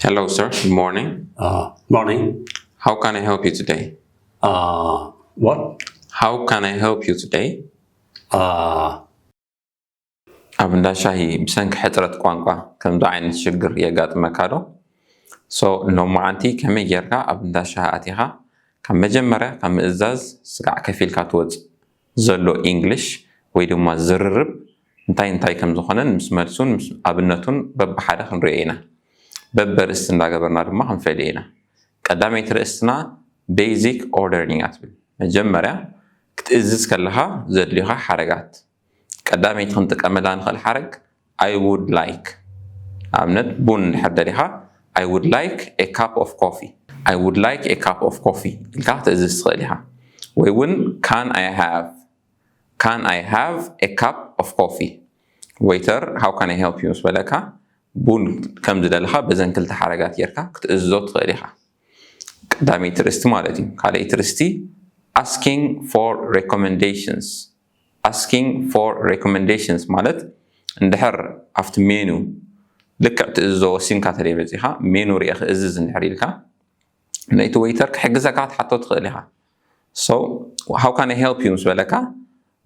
Hello, sir. Good morning. Uh, morning. How can I help you today? Uh, what? How can I help you today? Uh, ኣብ እንዳ ሻሂ ብሰንኪ ሕፅረት ቋንቋ ከምዚ ዓይነት ሽግር የጋጥመካ ዶ? ሶ ሎማዓንቲ ከመይ ጌርካ ኣብ እንዳ ሻሂ ኣቲኻ ካብ መጀመርያ ካብ ምእዛዝ ስጋዕ ከፊልካ ትወፅእ ዘሎ ኢንግሊሽ ወይ ድማ ዝርርብ እንታይ እንታይ ከም ዝኾነን ምስ መልሱን ምስ ኣብነቱን በብሓደ ክንሪኦ ኢና። በበርእስቲ እንዳገበርና ድማ ክንፈልዮ ኢና። ቀዳመይቲ ርእስትና ቤዚክ ኦርደሪንግ እያ ትብል። መጀመርያ ክትእዝዝ ከለኻ ዘድልዩኻ ሓረጋት። ቀዳመይቲ ክንጥቀመላ ንኽእል ሓረግ I would like። ኣብነት ቡን እንድሕር ደሊኻ I would like a cup of coffee። I would like a cup of coffee ኢልካ ክትእዝዝ ትኽእል ኢኻ። ወይ እውን can I have can I have a cup of coffee? Waiter, how can I help you? ምስ በለካ ቡን ከም ዝደለኻ በዘን ክልተ ሓረጋት ጌርካ ክትእዝዞ ትኽእል ኢኻ። ቀዳመይቲ ርእስቲ ማለት እዩ። ካልኣይቲ ርእስቲ asking for recommendations። Asking for recommendations ማለት እንድሕር ኣብቲ ሜኑ ልክዕ ትእዝዞ ወሲንካ ተለይ በፂኻ ሜኑ ርየ ክእዝዝ እንድሕር ኢልካ ነይቲ ዌይተር ክሕግዘካ ክትሓቶ ትኽእል ኢኻ። So how can I help you ምስ በለካ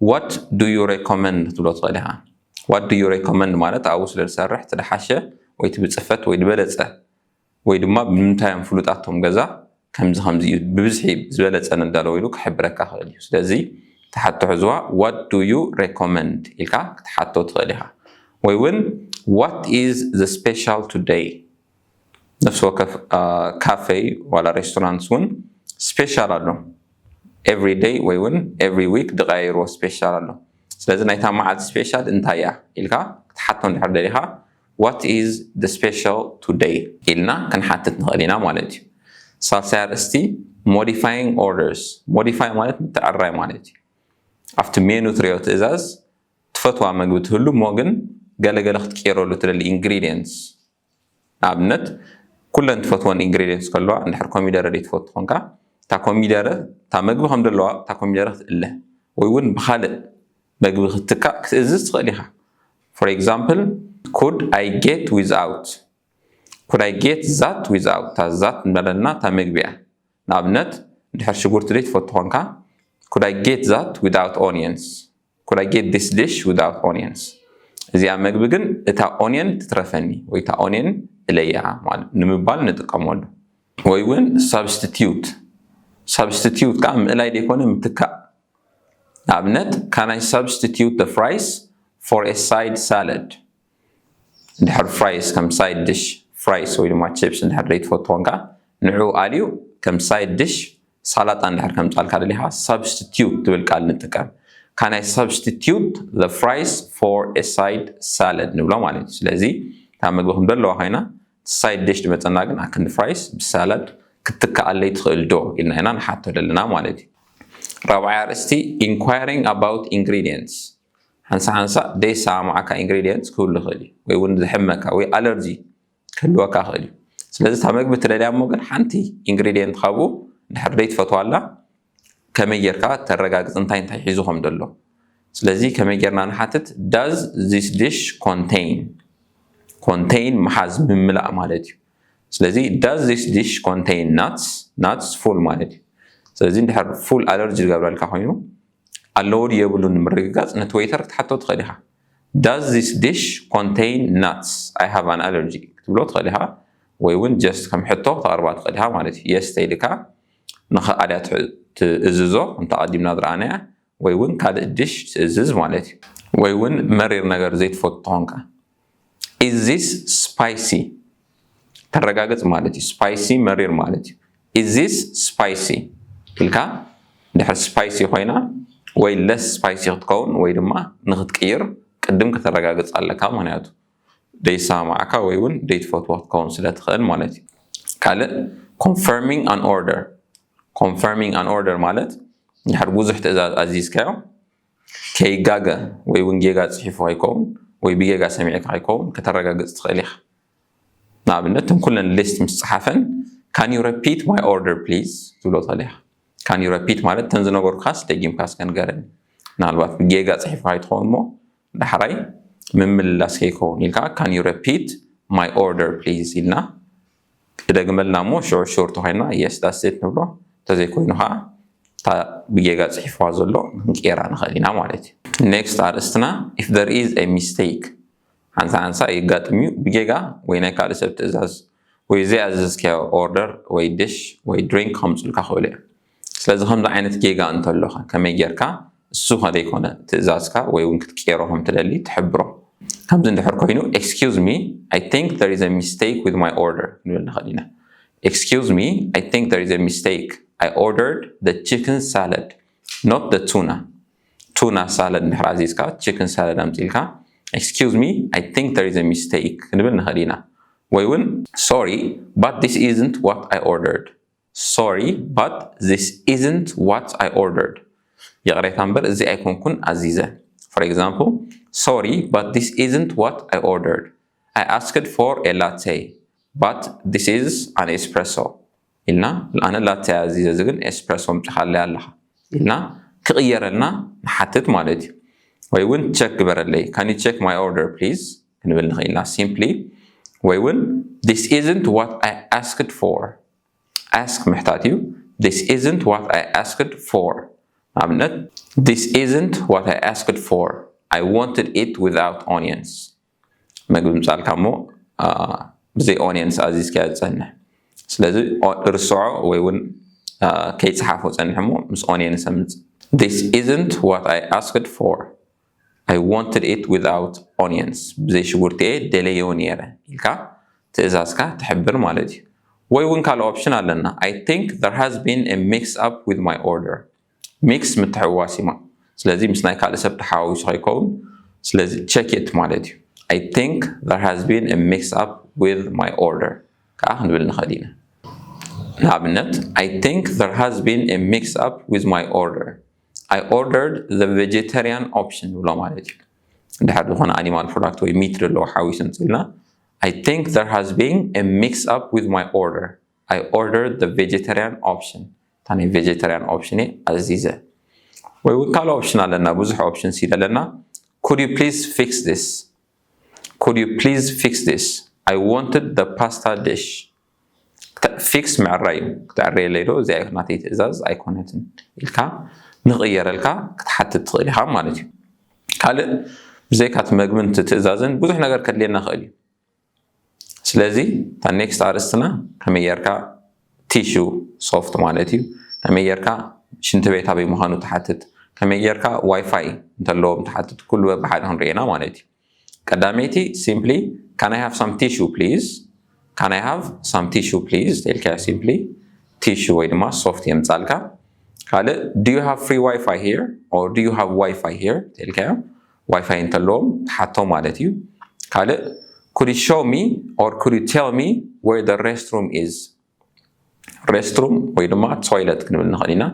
what do you recommend ክትብሎ ትኽእል ኢኻ። What do you recommend ማለት ኣብኡ ስለ ዝሰርሕ እቲ ዝሓሸ ወይ እቲ ብፅፈት ወይ ዝበለፀ ወይ ድማ ብምንታይ እዮም ፍሉጣት እቶም ገዛ ከምዚ ከምዚ እዩ ብብዝሒ ዝበለፀ ነዳለዎ ኢሉ ክሕብረካ ክእል እዩ። ስለዚ ትሓቶ ሕዝዋ what do you recommend ኢልካ ክትሓቶ ትኽእል ኢኻ። ወይ እውን what is the special today? ነፍሲ ወከፍ ካፌ ዋላ ሬስቶራንት እውን ስፔሻል ኣሎ። Every day ወይ እውን every week ዝቀያይርዎ ስፔሻል ኣሎ። ስለዚ ናይታ መዓልቲ ስፔሻል እንታይ እያ ኢልካ ክትሓቶ እንድሕር ደሊኻ what is the special today ኢልና ክንሓትት ንኽእል ኢና ማለት እዩ። ሳልሳይ ኣርእስቲ modifying orders። ሞዲፋይ ማለት ምትዕራይ ማለት እዩ። ኣብቲ ሜኑ ትሪኦ ትእዛዝ ትፈትዋ መግቢ ትህሉ እሞ ግን ገለገለ ክትቀይረሉ ትደሊ ኢንግሪዲየንትስ ንኣብነት ኩለን ትፈትወን ኢንግሪዲየንትስ ከለዋ እንድሕር ኮሚደረ ደይ ትፈቱ ኮንካ እታ ኮሚደረ እታ መግቢ ከም ዘለዋ እታ ኮሚደረ ክትእለ ወይ እውን ብካልእ መግቢ ክትትካእ ክትእዝዝ ትኽእል ኢኻ። For example, could I get without? Could I get that without? እታ ዛት እንበለና እታ መግቢ እያ። ንኣብነት እንድሕር ሽጉርቲ ደይ ትፈቱ ኮንካ could I get that without onions? Could I get this dish without onions? እዚኣ መግቢ ግን እታ ኦኒየን ትትረፈኒ ወይ እታ ኦኒየን እለያ ንምባል ንጥቀመሉ። ወይ እውን ሳብስቲቲዩት። ሳብስቲቲዩት ከዓ ምእላይ ዘይኮነ ምትካእ። ንኣብነት can I substitute the fries for a side salad? እንድሕር ፍራይስ ከም ሳይድ ዲሽ ፍራይስ ወይ ድማ ቺፕስ እንድሕር ዘይትፈቱ ኮንካ ንዕኡ ኣልዩ ከም ሳይድ ዲሽ ሳላጣ እንድሕር ከምፃልካ ደሊኻ ሳብስቲቲዩት ትብል ቃል ንጥቀም። Can I substitute the fries for a side salad ንብሎ ማለት እዩ። ስለዚ እታ ምግቢ ከም ዘለዋ ኮይና ሳይድ ዲሽ ትመፀና ግን ኣክንዲ ፍራይስ ብሳላድ ክትትከኣለይ ትኽእል ዶ ኢልና ኢና ንሓቶ ዘለና ማለት እዩ። ራብዓይ ኣርእስቲ inquiring about ingredients። ሓንሳ ሓንሳ ደይሰማማዓካ ኢንግሪዲየንትስ ክህሉ ይኽእል እዩ ወይ እውን ዝሕመካ ወይ ኣለርጂ ክህልወካ ይኽእል እዩ። ስለዚ እታ መግቢ ትደልያ እሞ ግን ሓንቲ ኢንግሪዲየንት ካብኡ ድሕር ደይ ትፈትዋላ ከመይ ጌርካ ተረጋግፅ እንታይ እንታይ ሒዙ ከም ዘሎ። ስለዚ ከመይ ጌርና ንሓትት does this dish contain? ኮንቴይን ምሓዝ ምምላእ ማለት እዩ። ስለዚ does this dish contain nuts? ናትስ ፉል ማለት እዩ። ስለዚ እንድሕር ፉል ኣለርጂ ዝገብረልካ ኮይኑ ኣለዎ ድዩ የብሉን ንምርግጋፅ ነቲ ዌይተር ክትሓቶ ትኽእል ኢኻ። Does this dish contain nuts? I have an allergy ክትብሎ ትኽእል ኢኻ። ወይ እውን ጀስት ከም ሕቶ ክተቕርባ ትኽእል ኢኻ ማለት እዩ። የስ ተይልካ ንኸኣድያ ትእዝዞ እንተ ኣቐዲምና ዝረኣናያ ወይ እውን ካልእ ድሽ ትእዝዝ ማለት እዩ። ወይ እውን መሪር ነገር ዘይትፈቱ ተኾንካ Is this spicy? ተረጋግፅ ማለት እዩ። ስፓይሲ መሪር ማለት እዩ። Is this spicy ኢልካ ድሕር ስፓይሲ ኮይና ወይ ለስ ስፓይሲ ክትከውን ወይ ድማ ንክትቅይር ቅድም ከተረጋግፅ ኣለካ። ምክንያቱ ደይሰማማዕካ ወይ እውን ደይትፈትዋ ክትከውን ስለ ትኽእል ማለት እዩ። ካልእ confirming an order። Confirming an order ማለት ድሕር ብዙሕ ትእዛዝ ኣዚዝካዮ ከይጋገ ወይ እውን ጌጋ ፅሒፉ ከይከውን ወይ ብጌጋ ሰሚዕካ ከይከውን ከተረጋግፅ ትኽእል ኢኻ። ንኣብነት እተን ኩለን ሊስት ምስ ፀሓፈን can you repeat my order please ትብሎ ትኽእል ኢኻ። Can you repeat ማለት እተን ዝነገርኩኻስ ደጊምካ እስከ ንገረኒ። ምናልባት ብጌጋ ፅሒፉ ከይትኸውን እሞ ዳሕራይ ምምልላስ ከይከውን ኢልካ can you repeat my order please ኢልና ትደግመልና እሞ ሽዑ ሹር ተኮይና yes that's it ንብሎ። እንተዘይኮይኑ ከዓ እታ ብጌጋ ፅሒፍዋ ዘሎ ክንቀይራ ንኽእል ኢና ማለት እዩ። Next ኣርእስትና if there is a mistake ሓንሳ ሓንሳ የጋጥም እዩ። ብጌጋ ወይ ናይ ካልእ ሰብ ትእዛዝ ወይ ዘይኣዘዝካዮ ኦርደር ወይ ድሽ ወይ ድሪንክ ከምፅልካ ክእሉ እዮም። ስለዚ ከምዚ ዓይነት ጌጋ እንተሎካ ከመይ ጌርካ እሱ ከደይኮነ ትእዛዝካ ወይ እውን ክትቀይሮ ከም ትደሊ ትሕብሮ። ከምዚ እንድሕር ኮይኑ excuse me I think there is a mistake with my order ክንብል ንኽእል ኢና። Excuse me I think there is a mistake I ordered the chicken salad not the tuna tuna salad እንድሕር ኣዚዝካ chicken salad ኣምፂልካ excuse me I think there is a mistake ክንብል ንኽእል ኢና። ወይ እውን sorry but this isn't what I ordered sorry but this isn't what I ordered ይቕሬታ እምበር እዚ ኣይኮንኩን ኣዚዘ። For example sorry but this isn't what I ordered I asked for a latte but this is an espresso ኢልና ኣነ ላተ ኣዚዘ እዚ ግን ኤስፕረሶ ምጭኻለይ ኣለኻ ኢልና ክቕየረልና ንሓትት ማለት እዩ። ወይ እውን ቸክ ግበረለይ can you check my order please ክንብል ንኽእል ኢና simply። ወይ እውን this isn't what I asked for ask ምሕታት እዩ። This isn't what I asked for ንኣብነት this isn't what I asked for I wanted it without onions መግቢ ምጻልካ እሞ ብዘይ ኦኒየንስ ኣዚዝካ ዝጸንሕ ስለዚ ርስዖ ወይ እውን ከይጽሓፎ ጸንሕ እሞ ምስ ኦኒየንስ ኣምጽእ this isn't what I asked for I wanted it without onions ብዘይ ሽጉርቲ እየ ደለየዮ ነይረ ኢልካ ትእዛዝካ ትሕብር ማለት እዩ። ወይ እውን ካልእ ኦፕሽን ኣለና I think there has been a mix up with my order ሚክስ ምትሕውዋስ እዩ ማለት ስለዚ ምስ ናይ ካልእ ሰብ ተሓዋዊሱ ከይከውን ስለዚ check it ማለት እዩ። I think there has been a mix up with my order ከዓ ክንብል ንኽእል ኢና። ንኣብነት I think there has been a mix up with my order I ordered the vegetarian option ንብሎ ማለት እዩ። እንድሕር ዝኾነ ኣኒማል ፕሮዳክት ወይ ሚት ዘለዎ ሓዊሱ እንፅልና I think there has been a mix up with my order I ordered the vegetarian option እታ ናይ ቬጀተርያን ኦፕሽን እየ ኣዚዘ። ወይ እውን ካልእ ኦፕሽን ኣለና ብዙሕ ኦፕሽን ሲድ ኣለና። Could you please fix this could you please fix this I wanted the pasta dish ፊክስ ምዕራይ እዩ። ክተዕረየለይ ዶ እዚኣ ናተይ ትእዛዝ ኣይኮነትን ኢልካ ንቕየረልካ ክትሓትት ትኽእል ኢኻ ማለት እዩ። ካልእ ብዘይካ እቲ መግብን እቲ ትእዛዝን ብዙሕ ነገር ከድልየና ይኽእል እዩ። ስለዚ እታ ኔክስት ኣርእስትና ከመይ ጌርካ ቲሹ ሶፍት ማለት እዩ ከመይ ጌርካ ሽንቲ ቤት ኣበይ ምዃኑ ትሓትት ከመይ ጌርካ ዋይፋይ እንተለዎም ትሓትት ኩሉ በብሓደ ክንርእየና ማለት እዩ። ቀዳመይቲ simply can I have some tissue please can I have some tissue please ተልካዮ simply ቲሹ ወይ ድማ ሶፍት የምጻልካ። ካልእ do you have free wifi here or do you have wifi here ተልካዮ ዋይፋይ እንተለዎም ትሓቶ ማለት እዩ። ካልእ could you show me or could you tell me where the restroom is restroom ወይ ድማ ቶይለት ክንብል ንኽእል ኢና።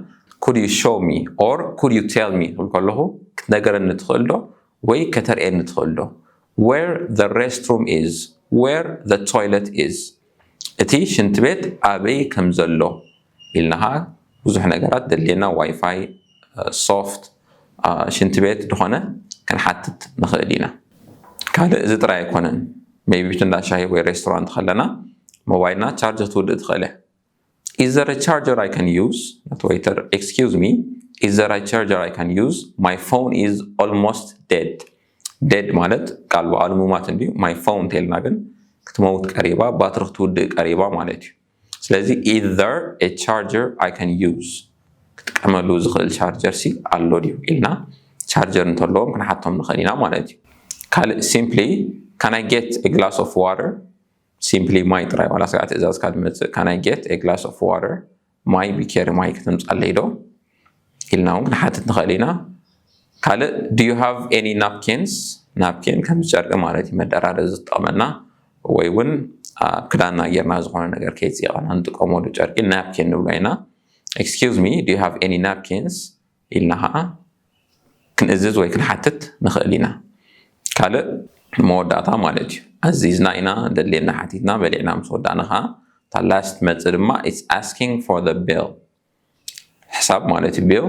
Could you show me or could you tell me ክብል ከለኹ ክትነገረኒ ትኽእል ዶ ወይ ከተርእየኒ ትኽእል ዶ where the restroom is where the toilet is እቲ ሽንቲ ቤት ኣበይ ከም ዘሎ ኢልና ኸዓ ብዙሕ ነገራት ደልየና ዋይፋይ ሶፍት ሽንቲ ቤት ዝኾነ ክንሓትት ንኽእል ኢና። ካልእ እዚ ጥራይ ኣይኮነን maybe እንዳ ሻሂ ወይ ሬስቶራንት ከለና ሞባይልና ቻርጅ ክትውድእ ትኽእል እያ። Is there a charger I can use? Not waiter, excuse me, is there a charger I can use? My phone is almost dead. Dead ማለት ቃል ብቓሉ ምማት እንድዩ my phone እንተልና ግን ክትመውት ቀሪባ ባትሪ ክትውድእ ቀሪባ ማለት እዩ። ስለዚ is there a charger I can use ክጥቀመሉ ዝኽእል ቻርጀር ሲ ኣሎ ድዩ ኢልና ቻርጀር እንተለዎም ክንሓቶም ንኽእል ኢና ማለት እዩ። ካልእ simply can I get a glass of water simply ማይ ጥራይ ዋላ ስጋዕ ትእዛዝካ ዝመፅእ can I get a glass of water ማይ ቢኬሪ ማይ ከተምፃለይ ዶ ኢልና እውን ክንሓትት ንኽእል ኢና። ካልእ do you have any napkins ናፕኪን ከም ጨርቂ ማለት እዩ መደራረቢ ዝጠቕመና ወይ እውን ኣብ ክዳንና ጌርና ዝኾነ ነገር ከይፅየቐና ንጥቀመሉ ጨርቂ ናፕኪን ንብሎ ኢና። Excuse me do you have any napkins ኢልና ከዓ ክንእዝዝ ወይ ክንሓትት ንኽእል ኢና። ካልእ መወዳእታ ማለት እዩ ኣዚዝና ኢና ደድልየና ሓቲትና በሊዕና ምስ ወዳእና ከዓ እታ ላስት መፅእ ድማ it's asking for the bill ሕሳብ ማለት እዩ bill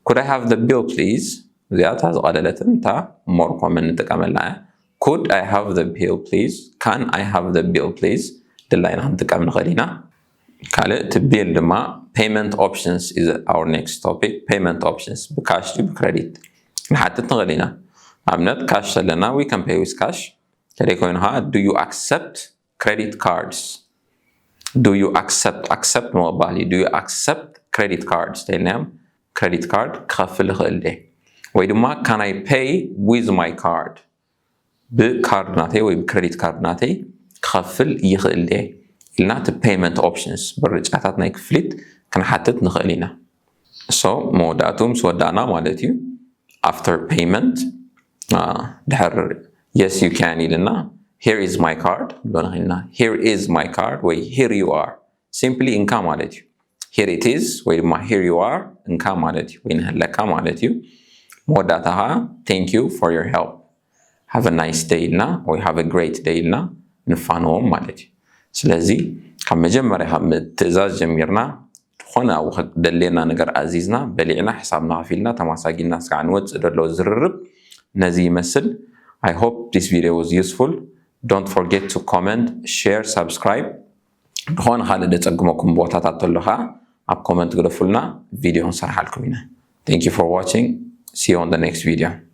could I have the bill please እዚኣ እታ ዝቐለለትን እታ more common ንጥቀመላ እያ። Could I have the bill please can I have the bill please ድላይና ክንጥቀም ንኽእል ኢና። ካልእ እቲ bill ድማ payment options is our next topic። Payment options ብካሽ ድዩ ብክረዲት ክንሓትት ንኽእል ኢና። ኣብነት ካሽ ዘለና we can pay with cash። ተደይ ኮይኑ ከዓ do you accept credit cards? Do you accept? Accept ምቕባል እዩ። Do you accept credit cards? ተይልናዮም credit card ክኸፍል ይኽእል ድየ? ወይ ድማ can I pay with my card? ብካርድ ናተይ ወይ ብክረዲት ካርድ ናተይ ክኸፍል ይኽእል ድየ ኢልና እቲ payment options ምርጫታት ናይ ክፍሊት ክንሓትት ንኽእል ኢና። So መወዳእቱ ምስ ወዳእና ማለት እዩ። After payment ድሕር yes you can ኢልና here is my card ንብሎ ንኽእል ኢና። Here is my card ወይ here you are simply እንካ ማለት እዩ። Here it is ወይ ድማ here you are እንካ ማለት እዩ ወይ ንህለካ ማለት እዩ። መወዳእታ ከዓ thank you for your help have a nice day ኢልና ወይ have a great day ኢልና ንፋነዎም ማለት እዩ። ስለዚ ካብ መጀመርያ ካብ ትእዛዝ ጀሚርና ዝኾነ ኣብኡ ደልየና ነገር ኣዚዝና በሊዕና ሕሳብና ከፊልና ተማሳጊና ስካዕ ንወፅእ ደሎ ዝርርብ ነዚ ይመስል። I hope this video was useful. Don't forget to comment, share, subscribe. ዝኾነ ካልእ ደፀግመኩም ቦታታት ተሎ ከዓ ኣብ comment ግደፉልና፣ ቪድዮ ክንሰርሓልኩም ኢና። Thank you for watching. See you on the next video.